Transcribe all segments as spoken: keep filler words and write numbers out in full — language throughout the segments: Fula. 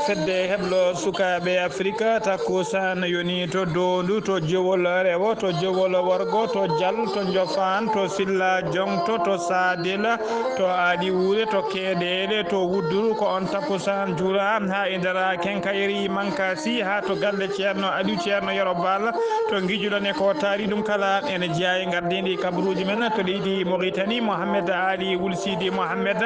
Fedde heblo sukaaɓe Afrika, takkusaan yoni to Doondu, to Jowol Rewo, to Jowol Worgo, to Jal, to Njofaan, to Silla Joŋto, to Saadila, to Aadi Wuure, to Keeɗeele, to Wudduru. Ko on takkusaan juula haa e nder kenkayri Mankasi, haa to galle Ceerno Aliw, Ceerno Yero Bal, to ngijuɗon e ko taari ɗum kala. Ene jeyaa e ngardiindi kabaruuji men to leydi Mauritanie, Mohamed Ali Wul Sidi Mohamed,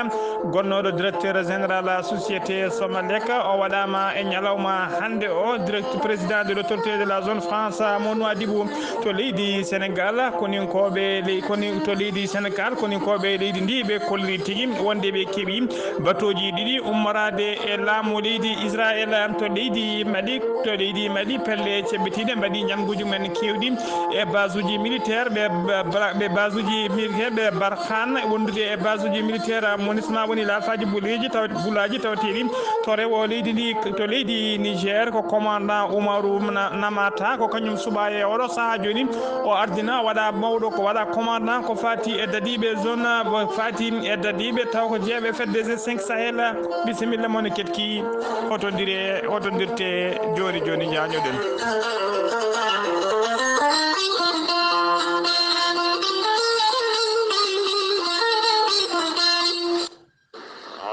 gonnooɗo directeur général société Somalec, o waɗaama e ñalawma hannde o direct président de l'autorité de la zone franche mo Nouadhibou to leydi Sénégal. Koninkooɓe ley-, koni-, to leydi Sénégal, koninkooɓe leydi ndi ɓe kolli tigi wonde ɓe keɓi batooji ɗiɗi ummoraade e laamu leydi Israël to leydi Mali. To leydi Mali, pelle ceɓɓitiiɗe mbaɗi ñalnguuji men keewɗi e basuuji militaire, ɓe ba-, ba-, ɓe basuuji militaire, ɓe Barkhane, wondude e basuuji militaire MONUSMA, woni laafaaji buleeji taw-, bulaaji tawateeɗi to rewo leydi ndi, to leydi Niger. Ko commandant Umaru Na-, Namata, ko kañum suɓaa e oɗo sahaa jooni. O ardina, o waɗa mawɗo, ko waɗa commandant ko faati e dadiiɓe zone, ko faati e dadiiɓe taw ko jeeɓe fedde G cinq Sahel. Bisimilla mon e keɗki, hotondiree, hotondirtee jooni jooni, njaañoɗen.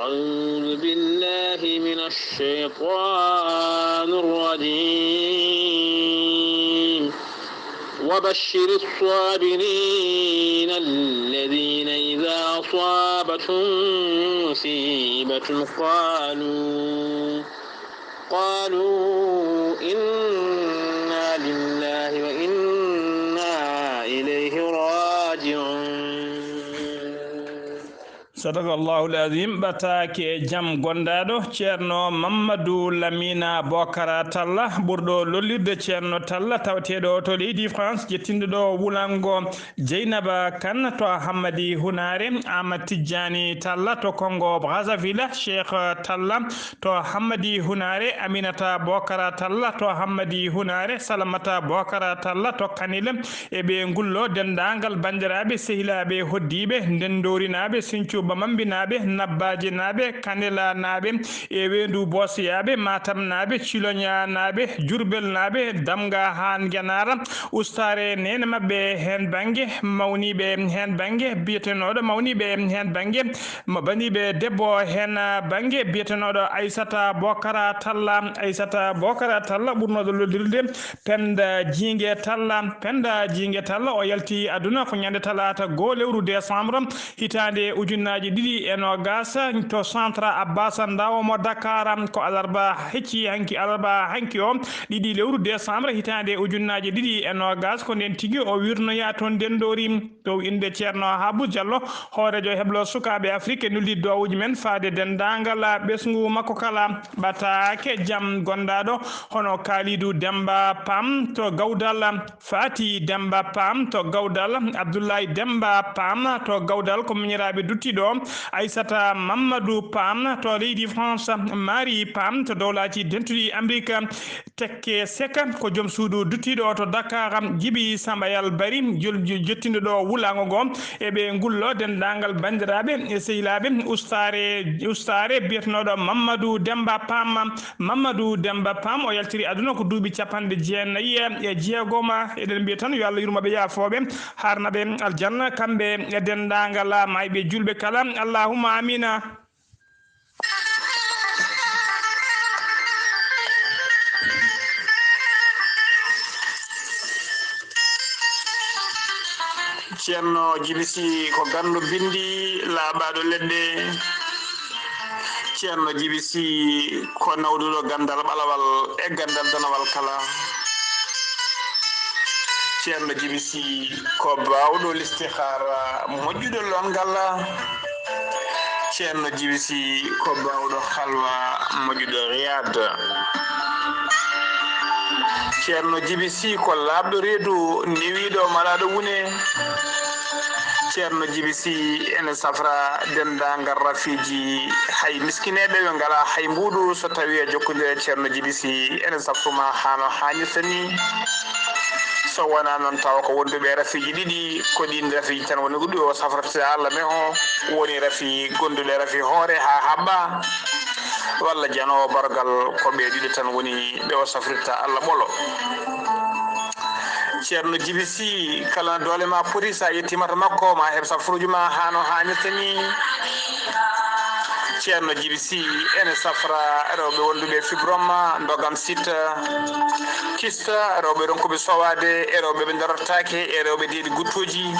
أعوذ بالله من الشيطان الرجيم. وبشر الصابرين الذين إذا أصابتهم مصيبة قالوا، قالوا إنا لله وإنا إليه راجعون. Sadaka Allahul Azim. Ɓataake e jam gondaaɗo Ceerno Mammadu Lamina Bokara Talla, ɓurɗo lollirde Ceerno Talla, tawateeɗo to leydi France, jettinɗo ɗo wulango Jeynaba Kan to Hammadi Hunaare, Ahmad Tijjani Talla to Kongo Brazzaville, Cheikh Talla to Hammadi Hunaare, Aminata Bokara Talla to Hammadi Hunaare, Salamata Bokara Talla to Kanel, e ɓe ngullo denndaangal banndiraaɓe, sehilaaɓe, hoddiiɓe, Ndenndorinaaɓe, Sinthiou Bamambinaaɓe, Nabbaajinaaɓe, Kanelanaaɓe, e Weendu Boosiyaaɓe, Matamnaaɓe, Ciloñanaaɓe, Jurbelnaaɓe, Damga haa Ngenaar, ustaare neene maɓɓe heen bannge, mawniiɓe heen bannge, biyetenooɗo mawniiɓe heen bannge, mo baniiɓe debbo heen bannge, biyetenooɗo Aysata Bokara Talla, Aysata Bokara Talla ɓurnooɗo lolirde Penda Jiinge Talla. Penda Jiinge Talla, o yalti aduna ko ñande talaata goo lewru décembre, hitaande ujunnaaji ɗiɗi e noogaas, to centre Abbas Ndawo mo Dakar. Ko alarba hecci hanki, alarba hanki o, ɗiɗi lewru décembre, hitaande ujunnaaji ɗiɗi e noogaas, ko nden tigi o wirnoyaa toon Ndenndori. Dow innde Ceerno Habu Jallo, hooreejo heblo sukaaɓe Afrik, e nuldi duwawuuji men faade denndaangal ɓesngu makko kala. Ɓataake jam gondaaɗo hono Kaalidu Demmba Pam to Gawdal, Faati Demmba Pam to Gawdal, Abdullaay Demmba Pam to Gawdal, ko miñiraaɓe duttiiɗo, Aysata Mammadu Pam to leydi France, Mari Pam to Dowlaaji Dentuɗi Amerik, Tekke Seka ko joom suudu duttiiɗo to Dakar, Jibi Sambayal Bari, jol-, jo-, jottinɗo ɗo wulaango ngo. E ɓe ngullo denndaangal banndiraaɓe e sehilaaɓe ustaare, ustaare biyetenooɗo Mammadu Demmba Pam. Mammadu Demmba Pam, o yaltiri aduna ko duuɓi capanɗe jeenayi e jeegom. Eɗen mbiya tan yo Allah yurmo ɓe, yaafo ɓe, haarna ɓe aljanna, kamɓe e denndaangal maayɓe juulɓe kala. Allahumma amiina. Ceerno Jibi Sy ko ganndo binndi laaɓaaɗo leɗɗe. Ceerno Jibi Sy ko nawduɗo ganndal ɓalawal e ganndal danawal kala. Ceerno Jibi Sy ko baawɗo listixaara, moƴƴuɗo loongal. Ceerno Jibi Sy ko baawɗo halwa, moƴƴuɗo riyaad. Ceerno Jibi Sy ko laaɓɗo reedu, newiiɗo malaaɗo wune. Ceerno Jibi Sy ene safra denndaangal rafiiji, hay miskineeɓe ɓe ngalaa hay mbuuɗu, so tawii a jokkondirii e Ceerno Jibi Sy, ene safruma haa no haanirta ni. So wonaa noon, tawa ko wonduɓe e rafiiji ɗiɗi, ko ɗiin rafiiji tan woni ko ɗi o safrata Allah men o, woni rafi gonduɗo e rafi hoore haa haɓɓa. walla janoowo bargal, ko ɓe ɗiɗo tan woni ɓe o safrirta Allah ɓolo. Ceerno Jibi Si, kala no doole ma poti, so a yettiima to makko, ma heɓ safruuji ma haa no haanirta ni. Ceerno Jibi Si ene safra rewɓe wonduɓe fibrome, ndogam site, kyste, rewɓe ronkuɓe sowaade, e rewɓe ɓe darataake, e rewɓe deeɗi guttuuji.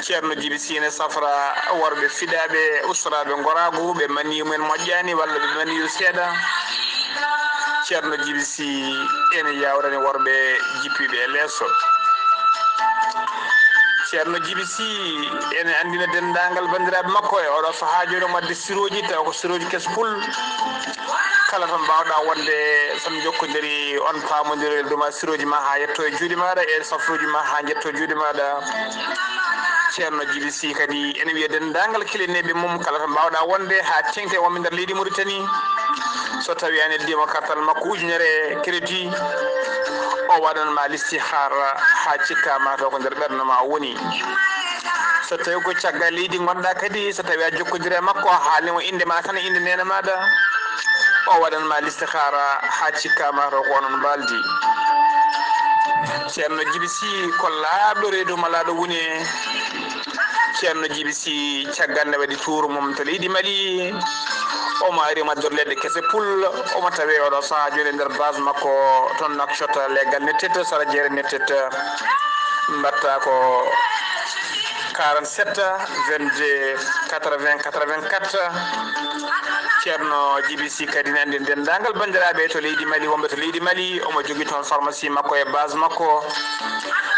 Ceerno Jibi Si ene safra worɓe fiɗaaɓe, ustoraaɓe ngoraagu, ɓe maniyu mumen moƴƴaani walla ɓe maniyu seeɗa. Ceerno Jibi Si ene yawrani worɓe jippiiɓe e leeso. Ceerno Jibi Si ene anndina denndaangal banndiraaɓe makko e oɗo sahaa jooni, omo addi sirooji, tawa ko sirooji keso pul. Kala to mbaawɗaa wonde, so on njokkondirii, on paamondiri e dow ma sirooji ma haa yetto e juuɗe maaɗa, e safruuji ma haa njetto e juuɗe maaɗa. Ceerno Jibi Si kadi ene wiya denndaangal kilineeɓe mum, kala to mbaawɗaa wonde haa teeŋti e wonɓe nder leydi Mauritanie, so tawii a neldiima kartal makko ujunere crédit, o waɗan ma listihaara haa cikkaa ma taw ko nder ɓernde ma o woni. So tawii ko caggal leydi ngonɗaa kadi, so tawii a jokkondirii e makko, a haalni mo innde ma tan e innde neene maaɗa, o waɗan ma listihaara haa cikkaa ma taw ko onon mbaaldi. Ceerno Jibi Si ko laaɓɗo reedu malaaɗo woni. Ceerno Jibi Si caggal nde waɗi tuuru mum to leydi Mali, omo ari omo addorii leɗɗe kese pul, omo tawee oɗo sahaa jooni e nder base makko toon Nouakchott, leegal nettet, sara jeere nettet. Mbaɗta ko quarante-sept, vingt-deux, quatre-vingts, quatre-vingt-quatre. Ceerno Jibi Si kadi ne anndi denndaangal banndiraaɓe to leydi Mali, wonɓe to leydi Mali, omo jogii toon pharmacie makko e base makko.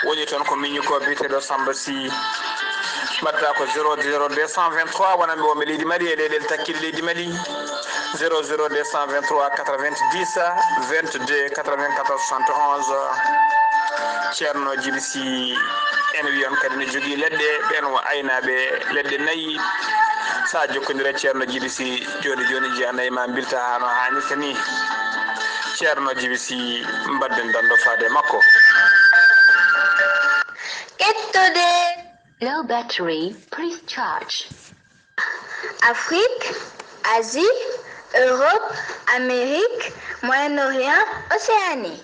Woni toon ko miñi ko biyeteeɗo Samba Sy. Mbaɗta ko zéro zéro deux cent vingt-trois, wonanɓe wonɓe leydi Mali e leyɗeele takkiiɗe leydi Mali. Zéro zéro deux cent vingt-trois quatre-vingt-dix vingt-deux quatre-vingt-quatorze soixante et onze. Ceerno Jibi Si ene wiya on kadi ne jogii leɗɗe, ɓeen wo aynaaɓe leɗɗe nayi. So a jokkondirii e Ceerno Jibi Si jooni jooni, njiya nayi ma mbilta haa no haanirta ni. Ceerno Jibi Si, mbaɗden danndo faade e makko. Ƴettude. Low battery, please charge. Afrique, Asie, Europe, Amérique, Moyen-Orient, Océanie.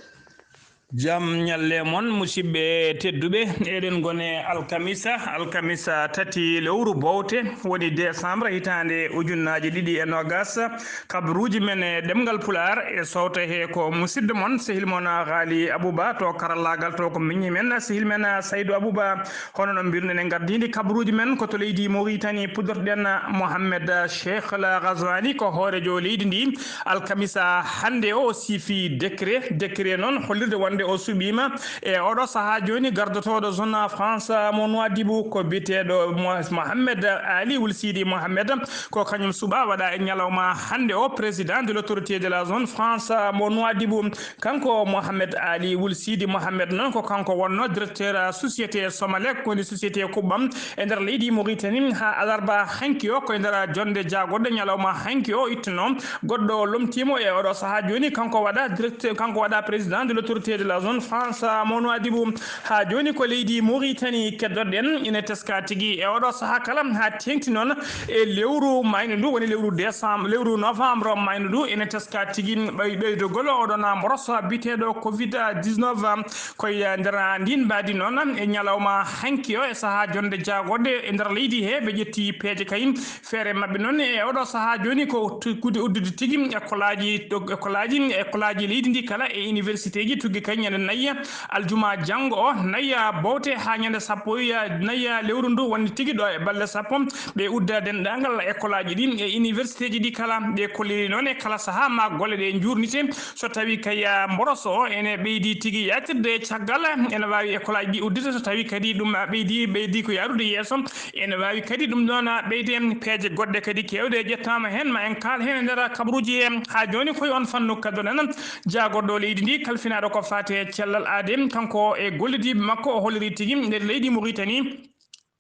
Jam ñalle mon, musidɓe tedduɓe. Eɗen ngone alkamisa, alkamisa tati lewru bowte, woni décembre hitaande ujunnaaji ɗiɗi e noogas. Kabaruuji men e ɗemngal Pulaar e sowta he ko musidɗo mon, sehil mon Ghali Abouba, to karallaagal to ko miñi men, sehil men Saydou Abouba. Hono no mbirno ne ngardiindi kabaruuji men ko to leydi Mauritanie, puɗɗortoɗen Mohamed Cheikh El Ghazouani, ko hooreejo leydi ndi. Alkamisa hannde o, o siifi décret. Décret noon hollirde wonde o suɓiima e oɗo sahaa jooni gardotooɗo zone France mo Nouadhibou, ko biyeteeɗo Mo-, Mohamed Ali Wul Sidi Mohamed. Ko kañum suɓaa, waɗa e ñalawma hannde o président de l'autorité de la zone France mo Nouadhibou. Kanko Mohamed Ali Wul Sidi Mohamed noon, ko kanko wonno directeur société Somalec, woni société kuɓɓam e nder leydi Mauritanie. Haa alarba hanki o, ko e nder jonnde jaagorɗe ñalawma hanki o ittuno goɗɗo lomtiimo e oɗo sahaa jooni. Kanko waɗa directeur, kanko waɗa président de l'autorité de la zone France mo Nouadhibou. Haa jooni ko leydi Mauritanie keddoɗen, ina teska tigi e oɗo sahaa kala, haa teeŋti noon e lewru maynu ndu, woni lewru décembre, lewru novembre maynu ndu, ina teska tigi ɓey-, ɓeydogol oɗon mboroso biyeteeɗo covid dix-neuf. Ko e nder ndin mbaadi noon, e ñalawma hanki o, e sahaa jonnde jaagorɗe e nder leydi he, ɓe ƴetti peeje kayi. Feere maɓɓe noon e oɗo sahaa jooni ko tuggude uddude tigi école aji, école aji, école aji leydi ndi kala e université ji, tuggi kay ñande nayi aljuma janngo o, nayi bowte haa ñande sappo e nayi lewru ndu, wonde tigi ɗo e balɗe sappo ɓe udda denndaangal école aji ɗi e université ji ɗi kala. Ɓe kolliri noon e kala sahaa ma golle ɗe njuurnite, so tawii kay mboroso o ene ɓeydi tigi yaatirde caggal, ene waawi école aji ɗi uddude, so tawii kadi ɗum ɓeydi, ɓeydi ko yaarude yeeso. Ene waawi kadi ɗum ɗoon ɓeyde peeje goɗɗe kadi keewɗe ƴettaama heen, ma en kaal heen e nder kabaruuji he. Haa jooni, ko e oon fannu kaddoɗen jaagorɗo leydi ndi, kalfinaaɗo ko faati e cellal aadee, kanko e gollidiiɓe makko, o holliri tigi nder leydi Mauritanie.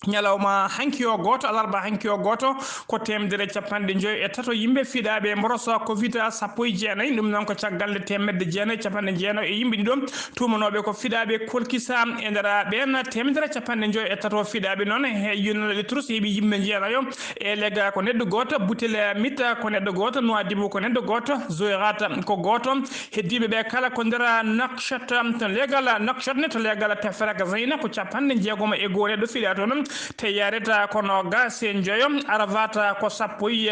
Ñalawma hanki o gooto, alarba hanki o gooto, ko teemedere capanɗe njoyo e tato yimɓe fiɗaaɓe mboroso covid sappo e jeenayi. Ɗum noon ko caggal nde teemedde jeenayi capanɗe jeenayi e yimɓe ɗiɗo tuumanooɓe ko fiɗaaɓe kolkisa. E nder ɓeen teemedere capanɗe njoyo e tato fiɗaaɓe noon, he yunanɗe turus heɓi yimɓe jeenayo e lega ko neɗɗo gooto, butel mitta ko neɗɗo gooto, noadibu ko neɗɗo gooto, zoyrata ko gooto. Heddiiɓe ɓe kala ko nder Nouakchott, to leegal Nouakchott ne, to leegal Tafaraka Zayna ko capanɗe jeegom e goo neɗɗo fiɗaa toon. Teyareta ko noogaas e njoyo, Arafata ko sappo e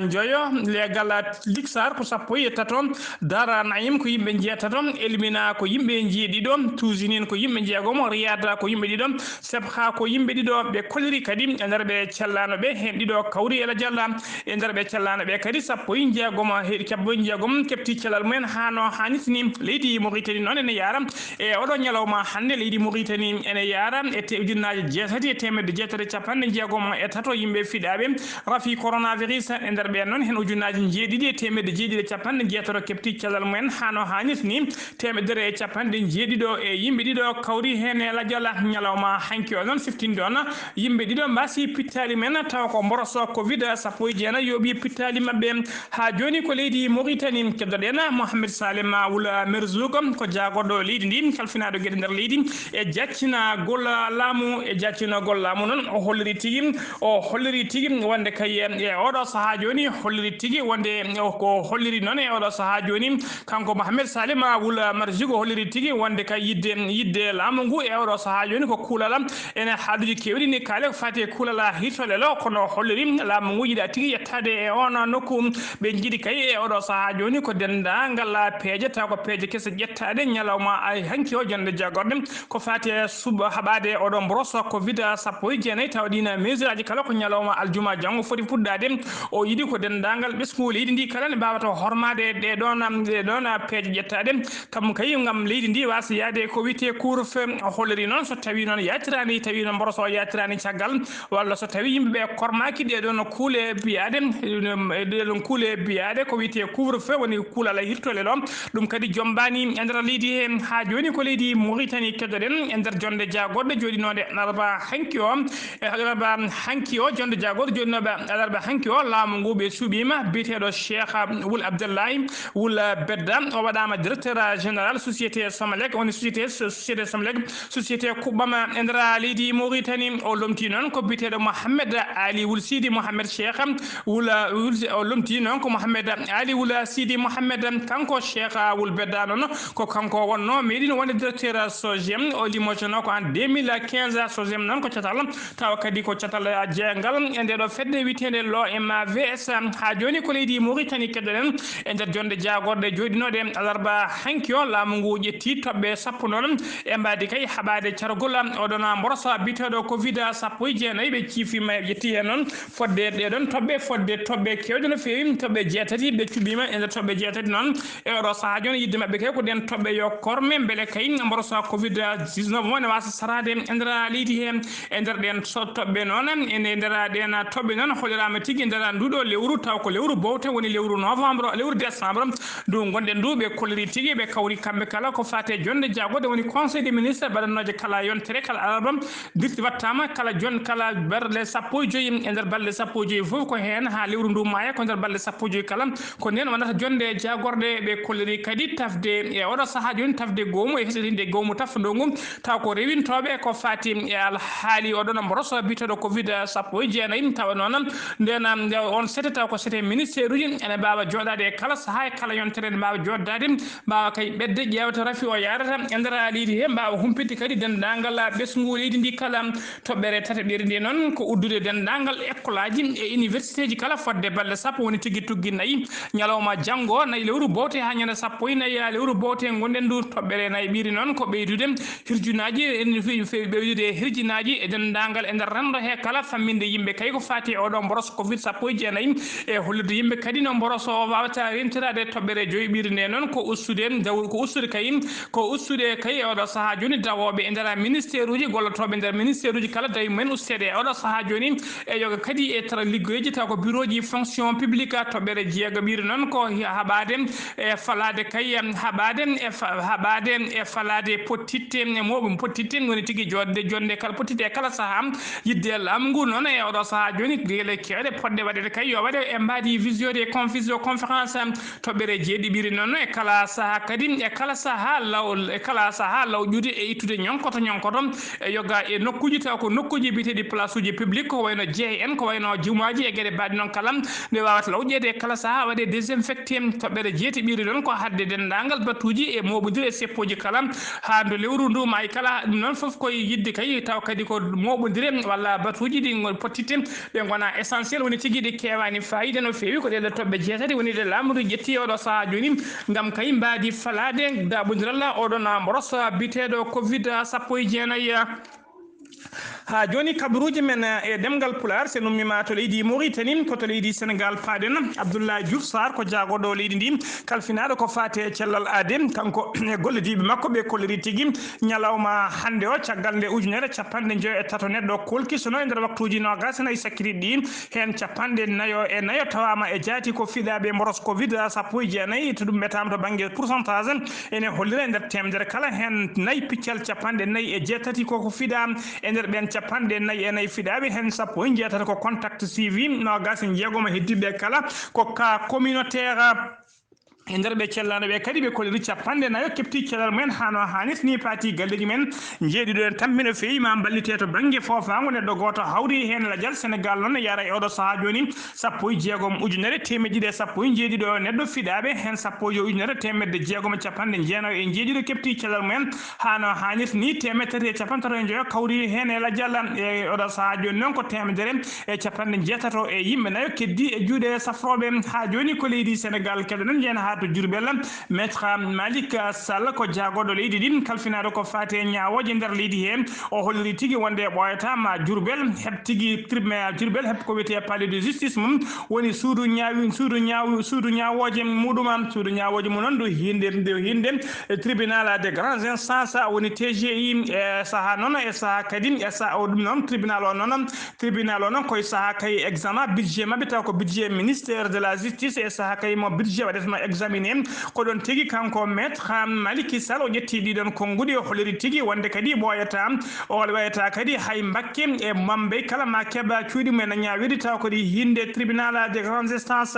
njoyo, leegal Liksar ko sappo e tato, Dara Naim ko yimɓe njeetato, Elmina ko yimɓe njeeɗiɗo, Tuzinin ko yimɓe jeegomo, Riyada ko yimɓe ɗiɗo, Sebha ko yimɓe ɗiɗo. Ɓe kolliri kadi e nder ɓe cellaano ɓe, heen ɗiɗo kawri e la jalla. E nder ɓe cellaano ɓe kadi sappo e jeegom, he-, sappo e jeegom keɓti cellal mumen haa no haanirta ni. Leydi Mauritanie noon ene yaara e oɗo ñalawma hannde, leydi Mauritanie ene yaara e te-, ujunnaaje jeetati e teemedde jeetati e capanɗe jeegom e tato yimɓe fiɗaaɓe rafi coronavirus. E nder ɓeen noon, heen ujunnaaje jeeɗiɗi e teemedde jeeɗiɗi e capanɗe jeetato keɓti cellal mumen haa no haanirta ni. Teemedere e capanɗe jeeɗiɗo e yimɓe ɗiɗo kawri heen e la jalla. Ñalawma hanki o noon, siftinde on, yimɓe ɗiɗo mbaasi pittaali men, tawa ko mboroso covid sappo e jeenayi yooɓi pittaali maɓɓe. Haa jooni ko leydi Mauritanie. Keddoɗen Mohamed Salem Wul Merzoug, ko jaagorɗo leydi ndi, kalfinaaɗo geɗe nder leydi, e jaccinagol laamu, e jaccinagol laamu noon, o holliri tigi, o holliri tigi wonde kay e oɗo sahaa jooni, holliri tigi wonde o ko holliri noon e oɗo sahaa jooni, kanko Mohamed Salem Wul Merzoug o holliri tigi wonde kay yidde, yidde laamu ngu e oɗo sahaa jooni ko kuulal. Ene haaluuji keewɗi ni kaale ko faati e kuulal hirtolel o, kono o holliri laamu ngu yiɗaa tigi yettaade e oon nokku. Ɓe njiɗi kay e oɗo sahaa jooni ko denndaangal peeje, tawa ko peeje kese ƴettaaɗe ñalawma ay hanki o, jonnde jaagorɗe, ko faati e suɓa haɓaade oɗo mboroso covid sappo e jeenayi, tawa ɗiin mesure aji kala ko ñalawma aljuma janngo foti fuɗɗaade. O yiɗi ko denndaangal ɓesngu leydi ndi kala ne mbaawata hormaade ɗee ɗoon, ɗee ɗoon peeje ƴettaaɗe. Kam kay ngam leydi ndi waasa yahde ko wiyetee couvre-feu. O holliri noon so tawii noon yaaciraani, tawii noon mboroso o yaaciraani caggal, walla so tawii yimɓe ɓe kormaaki ɗee ɗoon kuule biyaade, ɗee ɗoon kuule biyaade ko wiyetee couvre-feu woni kuulal hirtolel o. Ɗum kadi jommbaani e nder leydi he. Haa jooni ko leydi Mauritanie keddoɗen e nder jonnde jaagorɗe jooɗinoonde alarba hanki o. E alarba hanki o, jonnde jaagorɗe jooɗinooɓe alarba hanki o, laamu ngu ɓe suɓiima biyeteeɗo Cheikh Wul Abdullahi Wul Bedda. O waɗaama directeur général société Somelec, woni société, société Somelec, société kuɓɓama e nder leydi Mauritanie. O lomtii noon ko biyeteeɗo Mohamed Ali Wul Sidi Mohamed Cheikh Wul, Wul, o lomtii noon ko Mohamed Ali Wul Sidi Mohamed, kanko Cheikh Wul Bedda noon, ko kanko wonnoo meeɗino wonde directeur SOGEM. O limojanoo ko en deux mille quinze. SOGEM noon ko catal, tawa kadi ko catal jeeyngal e ndee ɗoo fedde wiyeteende l'OMAVS. Haa jooni ko leydi Mauritanie keddoɗen e nder jonnde jaagorɗe jooɗinooɗe alarba hanki o. Laamu ngu ƴetti toɓɓe sappo noon e mbaadi kay haɓaade cargol oɗon mboroso biyeteeɗo covid sappo e jeenayi. Ɓe ciifiima, ƴetti heen noon fodde ɗee ɗoon toɓɓe, fodde toɓɓe keewɗe no feewi, toɓɓe jeetati ɓe cuɓiima e nder toɓɓe jeetati noon. E oɗo sahaa jooni, yidde maɓɓe kay ko ɗeen toɓɓe yo korme, mbele kay mboroso covid dix-neuf o ne waasa saraade e nder leydi he. E nder ɗeen so-, toɓɓe noon, e nder ɗeen toɓɓe noon, holliraama tigi nder nduɗo lewru, taw ko lewru bowte, woni lewru novembre, lewru décembre ndu ngonɗen ndu. Ɓe kolliri tigi, ɓe kawri kamɓe kala ko faati e jonnde jaagorɗe, woni conseil des ministres baɗannooje kala yontere, kala alarba, dirti wattaama kala jon-, kala balɗe sappo e joyi. E nder balɗe sappo e joyi fof ko heen haa lewru ndu maaya, ko nder balɗe sappo e joyi kala. Ko ndeen wonata jonnde jaagorɗe. Ɓe kolliri kadi tafde e oɗo sahaa jooni, tafde goomu e hesɗitinde goomu tafndoongu, taw ko rewintooɓe ko faati e alhaali oɗon mboroso biyeteeɗo covid sappo e jeenayi. Tawa noon ndeen, nde on sete, taw ko sete ministère uji ene mbaawa jooɗaade e kala sahaa, e kala yontere ene mbaawa jooɗdaade, mbaawa kay ɓetde ƴeewta rafi o yaarata e nder leydi he, mbaawa humpitde kadi denndaangal ɓesngu leydi ndi kala. Toɓɓere tataɓere nde noon ko uddude denndaangal ekkolaaji e universitéeji kala fodde balɗe sappo, woni tigi tuggi nayi, ñalawma janngo nayi lewru bowte haa ñande sappo e nayi lewru bowte ngonɗen ndu. Toɓɓere nayi ɓiri noon ko ɓeydude hirjinaaji, en fi-, fi-, ɓeydude hirjinaaji e denndaangal e nder renndo he kala, famminde yimɓe kay ko faati e oɗo mboroso covid sappo e jeenayi, e hollirde yimɓe kadi no mboroso o waawata rentiraade. Toɓɓere joyi ɓiri nde noon ko ustude dawru, ko ustude kay, ko ustude kay e oɗo sahaa jooni dawooɓe e nder ministère uji, gollotooɓe nder ministère uji kala, dawi men usteede e oɗo sahaa jooni. E yoga kadi e tra-, liggoyeeji, taw ko bureau ji fonction publique. Toɓɓere jeego ɓiri noon ko haɓaade e falaade kay, haɓaade e fa-, haɓaade e falaade pottitte e mooɓum, pottitte woni tigi jooɗde, jonnde kala, pottitte e kala saha yidde laamu ngu noon e oɗo saha joni, gele kewɗe poɗɗe waɗede kay yo waɗe e mbaadi visio de con-, visioconférence, toɓɓere jeeɗiɓiri noon e kala saha kadi, e kala saha law, e kala saha lawƴude e ittude ñonkoto ñonkoto e yoga e nokkuuji, taw ko nokkuuji biyeteeɗi place uji public, ko wayno jeehe en, ko wayno jumaaji e geɗe mbaɗe noon kala, nde wawata lawƴeede e kala saha waɗe désinfecté. Toɓɓere jeeɗiɓiri noon ko hadde denndaangal batuuji e mooɓondire e seppooji kala, haa ndo lewru ndu maayi kala. Ɗum noon fof koye yidde kay, taw kadi ko mooɓondire walla batuuji ɗi ngo-, pottitte, ɗe ngona essentiel, woni tigi ɗi keewaani faayiida no feewi. Ko ɗeɗo toɓɓe jeetati woni ɗe laamu ndu ƴetti oɗo saha jooni, ngam kay mbaadi falaade daɓondiral oɗon mboros biyeteeɗo covid sappo e jeenayi. Haa jooni, kabaruuji men e ɗemngal Pulaar, so en ummiima to leydi Mauritanie, ko to leydi Senegaal paaɗen. Abdoulaye Diouf Sarr ko jaagorɗo leydi ndi, kalfinaaɗo ko faati e cellal aadee. Kanko e gollodiiɓe makko ɓe kolliri tigi ñalawma hannde o, caggal nde ujunere capanɗe njoyo e tato neɗɗo kolki, so no e nder waktuuji noogaas e nayi sakkitiiɗi ɗi, heen capanɗe nayo e nayo tawaama e jaati ko fiɗaaɓe mboros covid sappo e jeenayi. To ɗum ɓetaama to bannge pourcentage, ene hollira e nder teemedere kala heen nayi piccal capanɗe nayi e jeetati koko fiɗaa. E nder ɓeen capanɗe nayi e nayi fiɗaaɓe, heen sappo e jeetati ko contact suivi, noogaas e jeegom e heddiiɓe kala ko cas communautaire. E nder ɓe cellaaɗo ɓe kadi, ɓe kolliri capanɗe nayo keɓti cellal mumen haa no haanirta ni, paati galleeji men njeeɗiɗo en tampi no feewi ma mballite to bannge foofaango neɗɗo gooto hawri heen lajal. Senegaal noon ne yara e oɗo saha jooni sappo e jeegom ujunere teemeɗɗe ɗiɗi e sappo e jeeɗiɗo neɗɗo fiɗaaɓe, heen sappo e joy ujunere teemedde jeegom e capanɗe jeenayo e jeeɗiɗo keɓti cellal mumen haa no haanirta ni, teemedde tati e capanɗe tato e njoyo kawri heen e lajal. E oɗo saha jooni noon ko teemedere e capanɗe jeetato e yimɓe nayo keddi e juuɗe safrooɓe. Haa jooni ko leydi Senegaal keɗoɗen, njeyen haa to Diourbel. Maître Malick Sall ko jaagorɗo leydi ndi, kalfinaaɗo ko faati e ñaawooje nder leydi he, o holliri tigi wonde ɓooyata ma Diourbel heɓ tigi tribunal Diourbel heɓ ko wiyetee palais de justice mum, woni suudu ñaawi, suudu ñaawi, suudu ñaawooje muɗum. Suudu ñaawooje mum noon, ɗo hiinde, ɗo hiinde e tribunal de grande instance, woni T G I, e saha noon, e saha kadi, e saha o ɗum noon, tribunal o noon, tribunal o noon koye saha kay examen budget maɓɓe, taw ko budget ministère de la justice, e saha kay mo budget waɗeteno examiné. Ko ɗon tigi kanko Maître Maliki Sall o ƴetti ɗiɗon konnguɗi, o holliri tigi wonde kadi ɓooyata, o wayata kadi hay Mbakke e Bambey kala ma keɓa cuuɗi mumen ñaawirɗi, taw kadi hiinde tribunal de grande instance.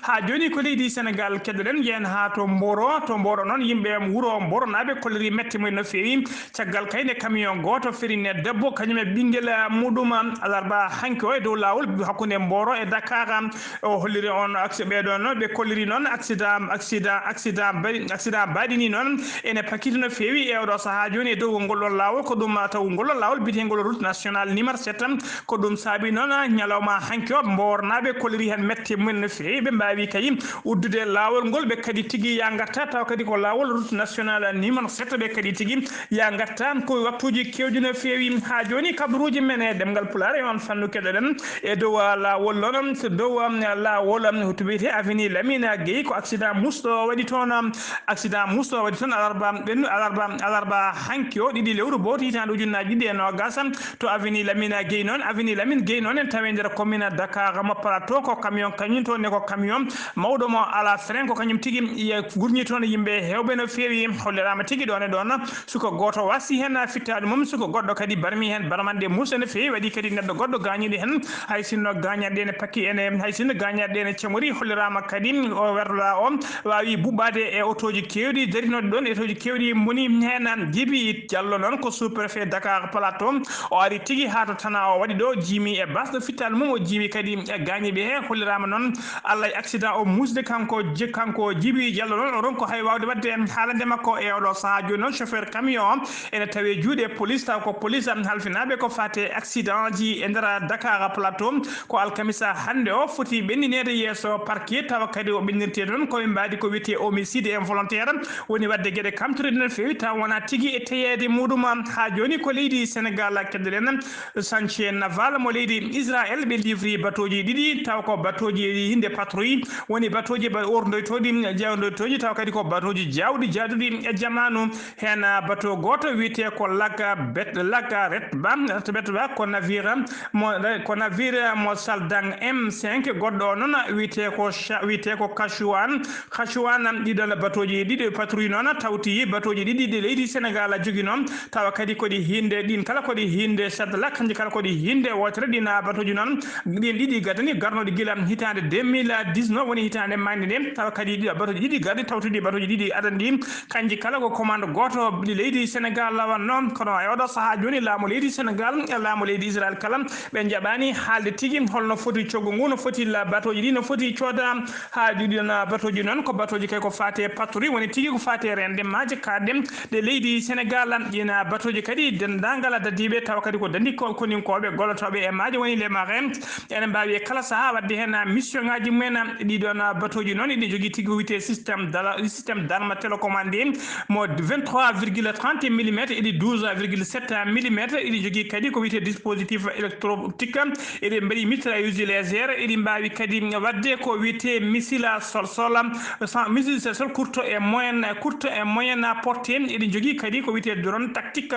Haa jooni ko leydi Senegaal keɗoɗen, njeyen haa to Mboro. To Mboro noon, yimɓe wuro Mboronaaɓe kolliri mette mumen no feewi. Caggal kay nde camion gooto ferini debbo, kañum e ɓinngel muɗum, alarba hanki o e dow laawol hakkunde Mboro e Dakar. O holliri on acci-, ɓee ɗoon noon, ɓe kolliri noon accident, accident, accident mbaɗi, accident mbaɗini noon ene pakiti no feewi e oɗo sahaa jooni e dow ngol ɗoon laawol. Ko ɗum taw ngol ɗoon laawol biyeteengol route nationale numéro sept. Ko ɗum saabi noon ñalawma hanki o, Mboronaaɓe kolliri heen mette mumen no feewi. Ɓe mbaawi kay uddude laawol ngol, ɓe kadi tigi ya ngarta, taw kadi ko laawol route nationale numéro sept, ɓe kadi tigi ya ngarta. Ko waktuuji keewɗi no feewi. Haa jooni, kabaruuji men e ɗemngal Pulaar e oon fannu keɗoɗen e dow, ah, laawol noon, so dow, ah, laawol, ah, to wiyetee avenue Lamine Gueye, ko accident musɗo waɗi toon, ah, accident musɗo waɗi toon alarba ɓennu-, alarba, alarba hanki o, ɗiɗi lewru bowti hitaande ujunnaaji ɗiɗi e noogaas, to avenue Lamine Gueye noon. Avenue Lamine Gueye noon en tawi nder commune Dakar mo Plateau, ko camion kañum toon ne, ko camion mawɗo mo alaa frein, ko kañum tigi ye gurñi toon yimɓe heewɓe no feewi. Holliraama tigi ɗoon e ɗoon, suka gooto wasi heen fittaandu mum, suka goɗɗo kadi barmi heen barmanɗe muusɗe no feewi, waɗi kadi neɗɗo goɗɗo gaañuɗo heen. Hay sinno gaañanɗe ene pakki ene, hay sinno gaañanɗe ene cemori, holliraama kadi o werla o waawi buɓɓaade e otooji keewɗi darinooɗi ɗoon, e otooji keewɗi mboni heen. Jibi Diallo noon ko sous-préfet Dakar Plateau, o ari tigi haa to Tana, o waɗi ɗo, jiimi e bas ɗo fittaandu mum, o jiimi kadi e gaañiiɓe he. Holliraama noon Allah e accident o muusde kanko, je-, kanko Jibi Diallo noon, o ronko hay waawde waɗde haalande makko e oɗo sahaa. Jooni noon, chauffeur camion o ene tawi juuɗe police, taw ko police am halfinaaɓe ko faati e accident ji e nder Dakar Plateau. Ko alkamisa hannde o foti ɓennineede yeeso parquet, tawa kadi o ɓennirte noon ko ɓe mbaadi ko wiyetee homicide involontaire, woni waɗde geɗe kamtoriɗe no feewi, taw wonaa tigi e teyeede muɗum. Haa jooni ko leydi Senegaal keɗoɗen. Chantier naval mo leydi Israël, ɓe livri batooji ɗiɗi, taw ko batooji hinde patrouille, woni batooji ba orndoytooɗi, jeewndoytooji, taw kadi ko batooji jaawɗi jaaduɗi e jamaanu. Heen bato gooto wiyetee ko Laga Bet-, Laga Retba, Retba ko navire mo, ko navire mo Saldang M cinq, goɗɗo o noon wiyetee ko Sha-, wiyetee ko Kashuan, Hachuan, ɗiɗon batooji ɗiɗi patrouille noon tawti batooji ɗiɗi ɗi leydi Senegal jogii noon, tawa kadi ko ɗi hinnde, ɗin kala ko ɗi hinnde Sadala, kanji kala ko ɗi hinnde wootere. Ɗin batooji noon, ɗin ɗiɗi gadani garnoɗi gila hitaande deux mille dix-neuf, woni hitaande maande nde, tawa kadi ɗiɗo batooji ɗiɗi garɗi tawtuɗi batooji ɗiɗi adani ɗi, kanji kala ko commande gooto ɗi leydi Senegal lawanno. Kono e oɗo sahaa jooni, laamu leydi Senegal e laamu leydi Israel kala ɓe njaɓaani haalde tigi holno foti coggu ngu, no foti la batooji ɗi, no foti cooda haa ɗiɗon batooji noon, ko batooji kay ko faati e patrouille, woni tigi ko faati e reende maaje kaaɗɗe ɗe leydi Senegal. Ɗin batooji kadi denndaangal dadiiɓe, tawa kadi ko dandi ko koninkooɓe gollotooɓe e maaje, woni les marins, ene mbaawi e kala sahaa waɗde heen mission ŋaaji mumen. Ɗiɗon batooji noon, iɗi jogii tigi ko wiyetee système dala-, système d'arme télécommandé mo vingt-trois virgule trente millimètres, iɗi douze virgule sept millimètres, iɗi jogii kadi ko wiyetee dispositif électro-optique, iɗi mbaɗi mitrailleuse légère, iɗi mbaawi kadi waɗde ko wiyetee missile sol sol, sans, missile sol sol courte et moyenne, courte et moyenne portée, iɗi jogii kadi ko wiyetee drone tactique.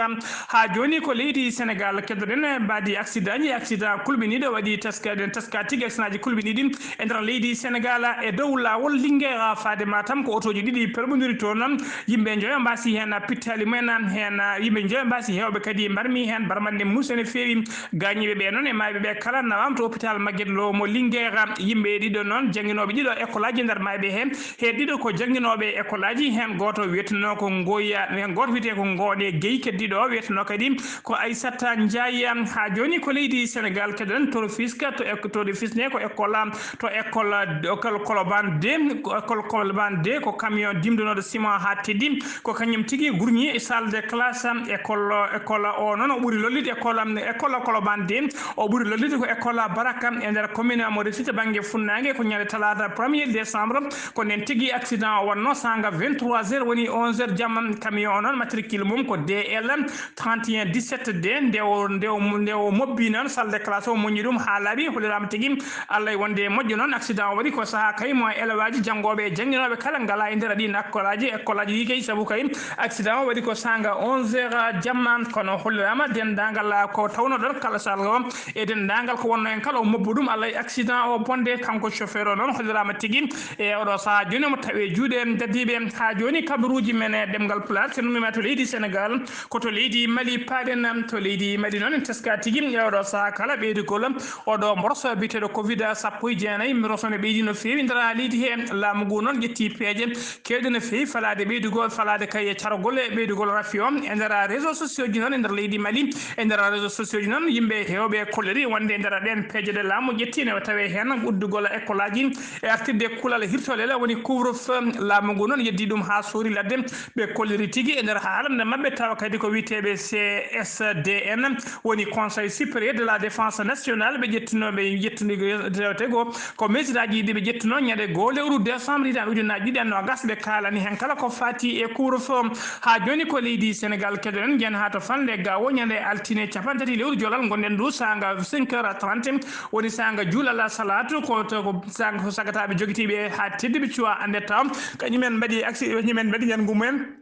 Haa jooni ko leydi Senegal keddoɗen mbaadi accident ji, accident kulɓiniiɗo waɗi taska, eɗen taska tigi accident ji kulɓiniiɗi e nder leydi Senegal. E dow laawol Linguère faade Matam, ko otooji ɗiɗi perɓondiri toon, yimɓe njoyo mbaasi heen pittaali mumen, heen yimɓe njoyo mbaasi heewɓe kadi mbarmi heen barmanɗe muus ene feewi. Gaañiiɓe ɓe noon e maayɓe ɓe kala nawaama to hôpital Magatte Lô mo Linguère. Yimɓe ɗiɗo noon, jannginooɓe ɗiɗo école aji nder maayɓe heen, heen ɗiɗo ko jannginooɓe école aji, heen gooto wiyeteno ko Ngoya, heen gooto wiyetee ko Ngoone Guèye, keddiiɗo o wiyeteno kadi ko Aissata Ndiaye. Haa jooni ko leydi Senegal keddoɗen to Rufisque, to ek-, to Rufisque ne ko école, to école, école Colobane deux, ko école Colobane deux ko camion dimdunooɗo ciment haa teddi, ko kañum tigi gurñi salle de classe. École, école o noon o ɓuri lollude, école, école Colobane deux o ɓuri lollude ko école Baraka e nder commune mo Rufisque bannge funnaange. Ko ñande talaata premier décembre, ko nden tigi accident o wonno, saanga vingt-trois heures woni onze heures jamma. Camion o noon matricule mum ko D L trente et un dix-sept D. Nde o, nde o, nde o mobbi noon salle de classe o, moññi ɗum haa laaɓi, holliraama tigi Allah e wonde moƴƴo noon. Accident o waɗi ko sahaa kay mo élève aji, janngooɓe e jannginooɓe kala ngalaa e nder ɗiin école aji, école aji ɗi kay, sabu kay accident o waɗi ko saanga onze heures jamma. Kono holliraama denndaangal ko tawno ɗon kala salle o e denndaangal ko wonno en kala o mobbo ɗum, Allah e accident o bonde. Kanko chauffeur o noon holliraama tigi e oɗo sahaa jooni omo tawi e juuɗe dadiiɓe. Haa jooni kabaruuji men e ɗemngal Pulaar, so nummiima to leydi Senegal, ko to leydi Mali paaɗen. To leydi Mali noon en teska tigi e oɗo sahaa kala ɓeydugol oɗo mborso biyeteeɗo covid sappo e jeenayi. Mborso ne ɓeydi no feewi nder leydi he. Laamu ngu noon ƴetti peeje keewɗe no feewi falaade ɓeydugol, falaade kay e cargol e ɓeydugol rafi o e nder réseaux sociaux ji noon e nder leydi Mali. E nder réseaux sociaux ji noon, yimɓe heewɓe kolliri wonde e nder ɗeen peeje ɗe laamu ƴetti ne tawe heen uddugol école aji e artirde kuulal hirtolel, woni couvre-feu. Laamu ngu noon yeddi ɗum haa suuri ladde. Ɓe kolliri tigi e nder haalande maɓɓe, tawa kadi ko wiyeteeɓe C S D N, woni Conseil Supérieur de la Défense Nationale, ɓe ƴettunooɓe, ƴettunooɓe tawte ko, ko mesiraaji ɗi ɓe ƴettunoo ñande goo lewru décembre hitaande ujunaaji ɗiɗi e noogas. Ɓe kaalani heen kala ko faati e couvre-feu. Haa jooni ko leydi Senegal keɗoɗen, njiyen haa to fanle Gaawo ñande altine cappanɗe tati lewru Jolal ngonɗen ndu, saanga cinq heures trente, woni saanga juulal salaatu, ko to, ko saanga ko sagataaɓe jogitiiɓe haa tedduɓe cuwa annde taw. Kañumen mbaɗi aksi, kañumen mbaɗi ñanngu mumen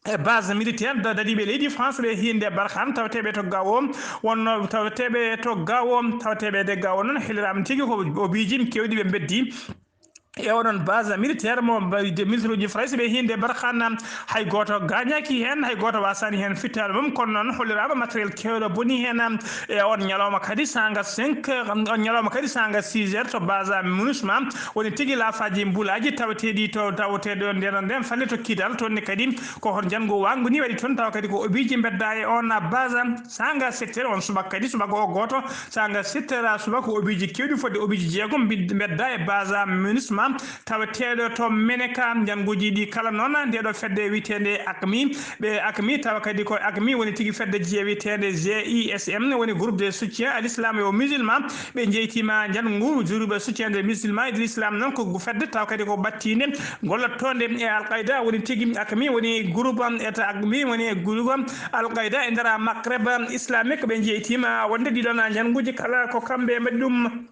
e base militaire da-, dadiiɓe leydi France ɓe hiinde Barkhane, tawateeɓe to Gaawo, wonno tawateeɓe to Gaawo, tawateeɓe de Gaawo noon, heliraama tigi ko obiiji keewɗi ɓe mbeddi e oɗon base militaire mo mba-, de militaire uji Farayse ɓe hiinde Barkhane. Hay gooto gaañaaki heen, hay gooto waasaani heen fittaandu mum, kono noon holliraama matériel keewɗo boni heen. E on ñalawma kadi saanga cinq heures, on ñalawma kadi saanga six heures to base MINUSMA, woni tigi laafaaji mbulaaji tawateeɗi to, tawateeɗo nden, nden falle to Kidal, toon ne kadi ko hon janngo waangu ni waɗi toon, tawa kadi ko obiiji mbedda e on base. Saanga sept heures on subaka kadi, subaka o gooto, saanga sept heures subaka, ko obiiji keewɗi fodde obiiji jeegom mbid-, mbedda e base MINUSMA, tawateeɗo to Meneka. Njannguuji ɗi kala noon, nde ɗo fedde wiyeteende AQMI, ɓe AQMI, tawa kadi ko AQMI woni tigi fedde jiye wiyeteende G I S M, woni groupe de soutien à l'islam et aux musulmans. Ɓe jeytiima njanngu groupe de soutien des musulmans et de l'islam noon, ko fedde tawa kadi ko battiinde gollottoonde e Al Qaeda, woni tigi AQMI woni groupe, eta AQMI woni groupe Al Qaeda e nder Maghreb islamique. Ɓe jeytiima wonde ɗiɗon njannguuji kala ko kamɓe mbaɗi ɗum.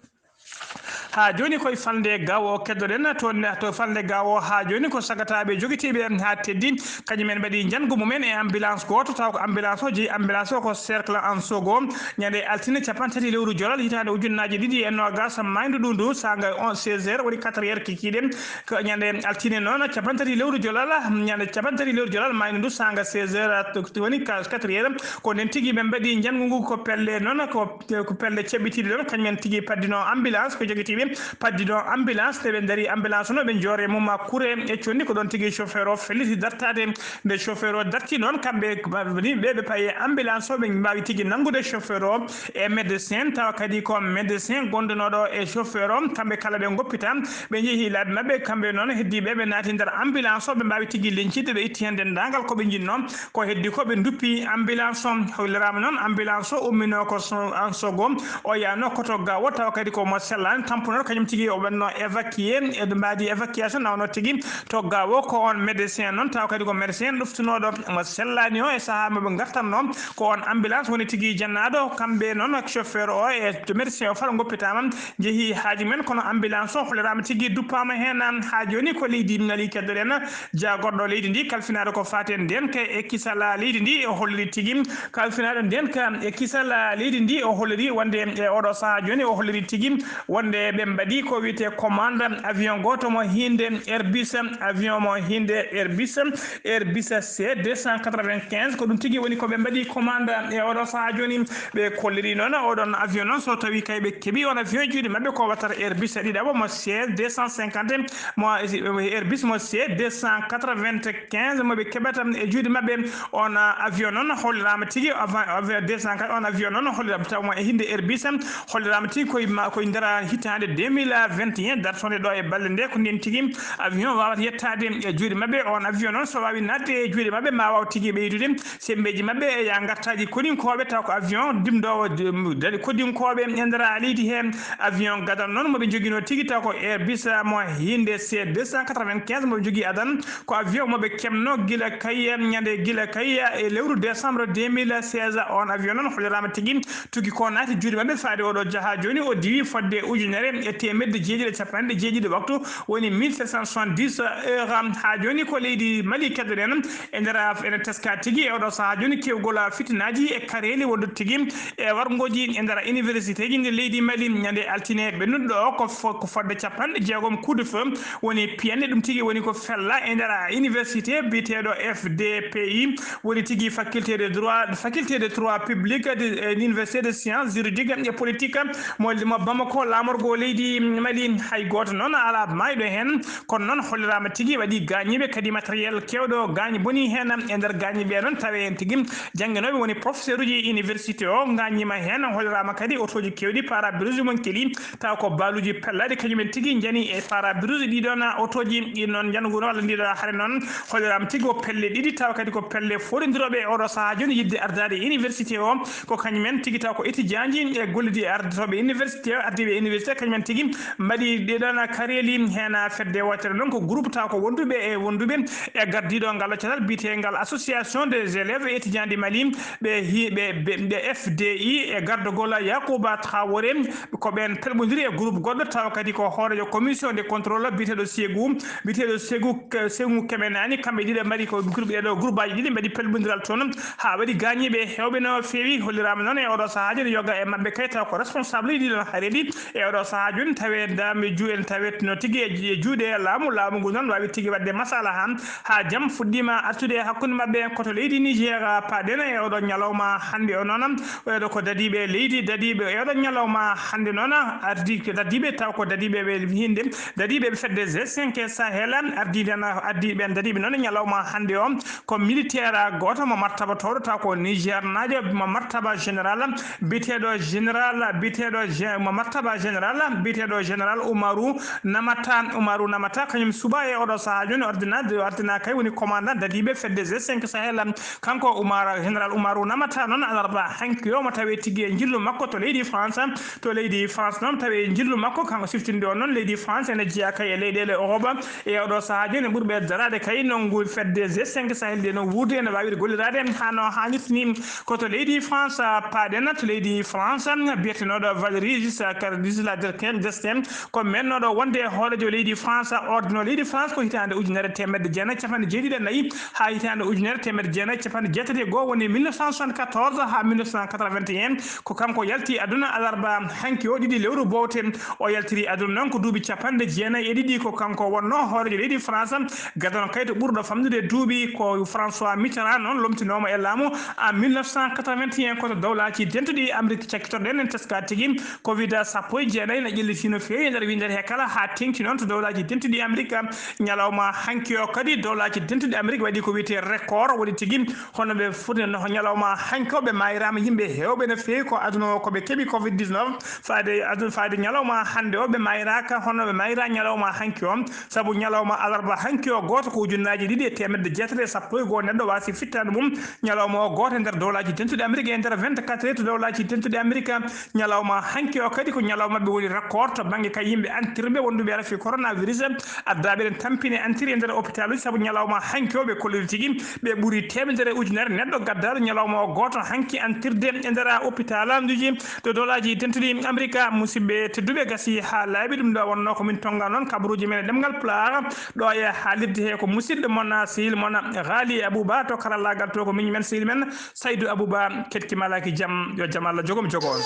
Haa jooni koye falnde Gao keddoɗen toon, to falnde Gao haa jooni ko sagataaɓe jogitiiɓe haa teddi, kañum en mbaɗi njanngu mumen e ambulance gooto, taw ko ambulance o jeyi, ambulance o ko cercle Ansogo, ñande altine capanɗe tati lewru Jolal hitaande ujunnaaji ɗiɗi e noogas, maayndo ɗundu saanga on seize heures woni quatre heures kikiiɗe. Ko ñande altine noon capanɗe tati lewru Jolal, ñande capanɗe tati lewru Jolal maayndo ndu saanga seize heures woni quatre heures, ko nden tigi ɓe mbaɗi njanngu ngu, ko pelle noon ko ko pelle ceɓɓitiiɗe ɗon, kañum en tigi paddino ambulance ko jogitiiɓe, paddino ambulance, nde ɓe ndari ambulance no ɓe joore mum kure e condi, ko ɗon tigi chauffeur o felliti dartaade. Nde chauffeur o darti noon, kamɓe ni ɓe ɓe paye ambulance o, ɓe mbaawi tigi nanngude chauffeur o e médecin, tawa kadi ko médecin gondunooɗo e chauffeur o, kamɓe kala ɓe ngoppita, ɓe njehi laabi maɓɓe, kamɓe noon heddiiɓe ɓe naati nder ambulance o, ɓe mbaawi tigi leñcide, ɓe itti heen denndaangal ko ɓe njinnoo. Ko heddi ko ɓe nduppi ambulance o. Holliraama noon ambulance o umminoo ko so-, Ansogo, o yahnoo ko to Gao, tawa kadi ko mo sellaani, tampunooɗo kañum tigi o waɗnoo évacué, e ɓe mbaadi évacuation nawno tigi to Gao. Ko on médecin noon, tawa kadi ko médecin ɗoftunooɗo mo sellaani o e sahaa mo ɓe ngartatnoo, ko on ambulance woni tigi jannaaɗo, kamɓe noon chauffeur o e médecin o fof ngoppitaama, njehi haaju men, kono ambulance o holliraama tigi duppaama heen. Haa jooni ko leydi Mali keddoɗen, jaagorɗo leydi ndi kalfinaaɗo ko faati e ndeenka e kisal leydi ndi, o holliri tigi kalfinaaɗo ndeenka e kisal leydi ndi, o holliri wonde e oɗo sahaa jooni, o holliri tigi wonde ɓe mbaɗi ko wiyetee commande avion gooto mo hiinde Airbus, avion mo hiinde Airbus, Airbus C deux cent quatre-vingt-quinze, ko ɗum tigi woni ko ɓe mbaɗi commande e oɗo sahaa jooni. Ɓe kolliri noon oɗon avion noon, so tawi kay ɓe keɓi on avion e juuɗe maɓɓe, ko wattata Airbus ɗiɗaɓo mo C deux cent cinquante, mo Airbus mo C deux cent quatre-vingt-quinze mo ɓe keɓata e juuɗe maɓɓe. On avion noon holliraama tigi, avion deux cent quatre, on avion noon holliraama taw mo e hiinde Airbus, holliraama tigi koye ma-, koye nder hitaande deux mille vingt et un, dartonde ɗo e balɗe nde, ko ndeen tigi avion waawata yettaade e juuɗe maɓɓe. On avion noon so waawi naatde e juuɗe maɓɓe, ma waaw tigi ɓeydude semmbeeji maɓɓe e ya ngartaaji kodinkooɓe, taw ko avion dimdoowo di-, dali kodinkooɓe e nder leydi he. Avion gadano noon mo ɓe njoginoo tigi, taw ko Airbus mo hiinde C deux cent quatre-vingt-quinze mo ɓe njogii adano, ko avion mo ɓe keɓnoo gila kay, ñande gila kay e lewru décembre deux mille seize. On avion noon holliraama tigi tugi ko naati juuɗe maɓɓe faade oɗo jahaa jooni, o diwi fodde ujunere e teemedde jeeɗiɗi e capanɗe jeeɗiɗi waktu, woni mille sept cent soixante-dix heures. Haa jooni ko leydi Mali keddoɗen, e nder af-, ene teska tigi e oɗo sahaa jooni kewgol fitinaaji e kareeli wondude tigi e warngooji e nder universitéji nder leydi Mali. Ñande altine ɓennuɗo o ko fo-, ko fodde capanɗe jeegom coup de feu woni piyanɗe, ɗum tigi woni ko fella e nder université biyeteeɗo F D P I, woni tigi faculté de droit, faculté de droit public de, e université de sciences juridiques et politiques mo, mo Bamako, laamorgo leydi Mali. Hay gooto noon alaa maayɗo heen, kono noon holliraama tigi waɗi gaañiiɓe, kadi matériel keewɗo gaañ boni heen. E nder gaañiiɓe noon tawe heen tigi jannginooɓe woni professeur uji université o gaañiima heen. Holliraama kadi otooji keewɗi, pare-brise mum keli, taw ko baaluuji pellaaɗi kañum en tigi njani e pare-brise ɗiɗon otooji ɗi noon njanguno walla ndiɗo hare noon. Holliraama tigi ko pelle ɗiɗi, taw kadi ko pelle forindirooɓe e oɗo sahaa jooni yiɗde ardaade université o, ko kañum en tigi taw ko étudiant ji e gollidiiɓe ardotooɓe université o, ardiiɓe université, kañum en tigi mbaɗi ɗiɗon kareeli. Heen fedde wootere noon ko groupe taw ko wonduɓe e wonduɓe e gardiiɗo ngal cosal biyeteengal Association des élèves et étudiants du Mali, ɓe hi-, ɓe, ɓe, ɓe F D I e gardagol Yacouba Traoré, ko ɓeen pelɓondiri e groupe goɗɗo, tawa kadi ko hooreejo commission de contrôle biyeteeɗo Ségou, biyeteeɗo Ségou, Ségou Kemenani, kamɓe ɗiɗo mbaɗi ko groupe, ɗeɗo groupe aji ɗiɗi mbaɗi pelɓondiral toon, haa waɗi gaañiiɓe heewɓe no feewi. Holliraama noon e oɗo sahaa jooni yoga e maɓɓe kay taw ko responsable ɗiɗon hareeli e oɗo sahaa jooni tawe dame ju-, en tawetno tigi e ju-, e juuɗe laamu, laamu ngu noon waawi tigi waɗde masala han. Haa jam fuɗɗiima artude e hakkunde maɓɓe, ko to leydi Niger paaɗen e oɗo ñalawma hannde o noon. Oɗo ko dadiiɓe leydi, dadiiɓe e oɗo ñalawma hannde noon ardi ko dadiiɓe, taw ko dadiiɓe ɓe hinnde, dadiiɓe ɓe fedde G cinq Sahel ardiiɓe na, ardiiɓe dadiiɓe noon ñalawma hannde o ko militaire gooto mo martaba towɗo, taw ko Niger naajo mo martaba général biyeteeɗo général, biyeteeɗo gé-, mo martaba général biyeteeɗo général Umaru Namata, Umaru Namata, kañum suɓaa e oɗo sahaa jooni ordinaire, ordinaire kay woni commandant dadiiɓe fedde G cinq Sahel. Kanko Umar, général Umaru Namata noon, alarba hanki o mo tawi tigi e njillu makko to leydi France. To leydi France noon tawi njillu makko kanko siftinde o noon leydi France ene jeyaa kay e leyɗeele Europe. E oɗo sahaa jooni ɓurɓe daraade kay nonngu fedde G cinq Sahel nde no wuurde ene waawiri golliraade haa no haanirta ni. Ko to leydi France paaɗen, to leydi France biyetenooɗo Valéry Giscard, Giscard Destin, ko mennooɗo wonde e hooreejo leydi France, ordino leydi France ko hitaande ujunere teemedde jeenayi capanɗe jeeɗiɗi e nayi haa hitaande ujunere teemedde jeenayi capanɗe jeetati e goo, woni mille neuf cent soixante-quatorze haa mille neuf cent quatre-vingt-un. Ko kanko yalti aduna alarba hanki o, ɗiɗi lewru bowte. O yaltiri aduna noon ko duuɓi capanɗe jeenayi e ɗiɗi. Ko kanko wonnoo hooreejo leydi France, gadano kayto ɓurɗo famɗude duuɓi. Ko François Mitterrand noon lomtinooma e laamu en mille neuf cent quatre-vingt-un, ko to Dowlaaji Dentuɗi Amrik cakkitoɗen en, teska tigi. Covid sappo e jeenayi ne ƴelliti no feewi e nder winndere he kala, haa teeŋti noon to Dowlaaji Dentuɗi Amerik. Ñalawma hanki o kadi, Dowlaaji Dentuɗi Amerik waɗi ko wiyetee record, waɗi tigi hono ɓe foti no ñalawma hanki o, ɓe maayiraama yimɓe heewɓe no feewi ko aduna o ko ɓe keɓi covid dix-neuf. Faade aduna, faade ñalawma hannde o, ɓe maayiraaka hono ɓe maayira ñalawma hanki o, sabu ñalawma alarba hanki o, gooto ko ujunnaaji ɗiɗi e teemedde jeetati e sappo e goo neɗɗo waasi fittaandu mum. Ñalawma o gooto e nder Dowlaaji Dentuɗi Amerik, e nder vingt-quatre heures to Dowlaaji Dentuɗi Amerik. Ñalawma hanki o kadi ko ñalawma ɓe woni record to bannge kay yimɓe antirɓe wonduɓe rafi coronavirus, addaaɓe eɗen tampini antiri e nder hôpitaluji, sabu ñalawma hanki o ɓe kolliri tigi ɓe ɓuri teemedere ujunere neɗɗo gaddaaɗo ñalawma o gooto hanki antirde e nder hôpitaluji to Dowlaaji Dentuɗi Amerik. Musidɓe tedduɓe, gasi haa laaɓi, ɗum ɗo wonnoo ko min tonga noon kabaruuji men e ɗemngal Pulaar. Ɗo e haalirde he ko musidɗo mon, sehil mon, Ghali Abouba, to karallaagal to ko miñ men, sehil men Saydou Abouba. Keɗki malaaki jam, yo jam Allah jogo mi jogo on.